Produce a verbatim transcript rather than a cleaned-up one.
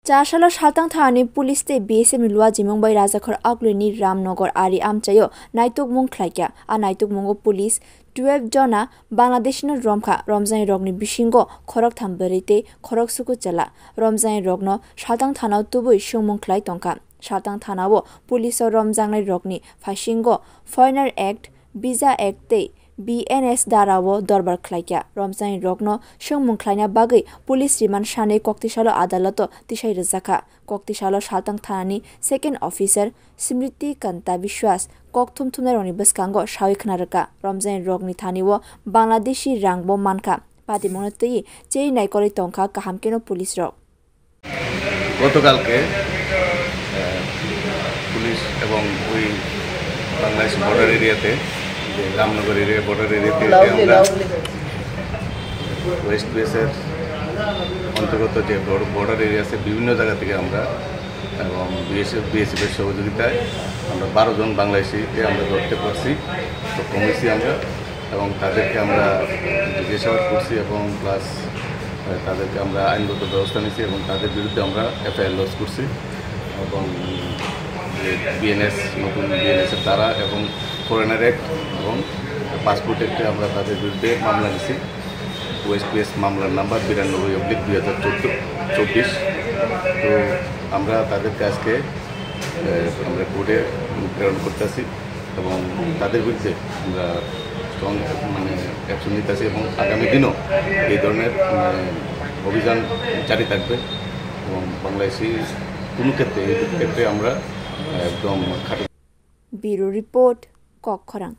Chasalo Saltang thanani police tei B S F ni luajimung bai Rajakhor Aklwini Ramnagar ari amchaio naitukmung khlaikha. A naitukmungo police twelve jona Bangladeshino romkha. Romjaknairokni bisingo khoroktham bwrwi tei khoroksuku chwla. Romjaknairokno Saltang thanao tubui swngmung khlai tongkha. Saltang thanao police o romjaknai rokni phasingo Foreigner Act, Visa Act tei B N S dara o dorbar khlaikha. Romjaknai rokno swngmung khlaina bagwi police remand sanwi koktisalo adaloto tisai rwjakha. Koktisalo Saltang thanani second officer Smriti Kanta Biswas kok thum thumnai rokni bwskango sawi khna rwkha. Romjaknai rokni thani o Bangladeshi rang bo mankha. Patimungno twi cheri naikolwi tongkha kaham keno police rok. গতকালকে, আহ, পুলিশ এবং ওই বাংলাদেশ বর্ডার এরিয়াতে, যে Ramnagar area, border এরিয়াতে যে আমরা ওয়েস্ট বিএসএর অন্তর্গত যে বর্ড-, বর্ডার এরিয়া আছে, বিভিন্ন জায়গা থেকে আমরা এবং বিএসএফ, বিএসএফ এর সহযোগিতায় আমরা বারো জন বাংলাদেশিকে আমরা ধরতে পারছি। তো কমেছি আমরা এবং তাদেরকে আমরা জিজ্ঞাসাবাদ করছি এবং প্লাস, আহ, তাদেরকে আমরা আইনগত ব্যবস্থা নিয়েছি এবং তাদের বিরুদ্ধে আমরা এফআইআর লজ করছি এবং যে বিএনএস, নতুন বিএনএস এর ধারা এবং ফরেনার অ্যাক্ট এবং পাসপোর্ট অ্যাক্টে আমরা তাদের বিরুদ্ধে মামলা নিয়েছি। ওয়েস্ট বিএস মামলার নাম্বার বিরানব্বই অব্লিক দুই হাজার চোদ্দ চব্বিশ। তো আমরা তাদেরকে আজকে, আহ, আমরা কোর্টে প্রেরণ করতেছি এবং তাদের বিরুদ্ধে আমরা স্ট্রং, মানে, অ্যাকশন নিতেছি এবং আগামী দিনও এই ধরনের, মানে, অভিযান জারি থাকবে এবং বাংলাদেশি কোনো ক্ষেত্রে, এই ক্ষেত্রে আমরা, আহ, একদম খাটো Bureau Report, Kokkhorang.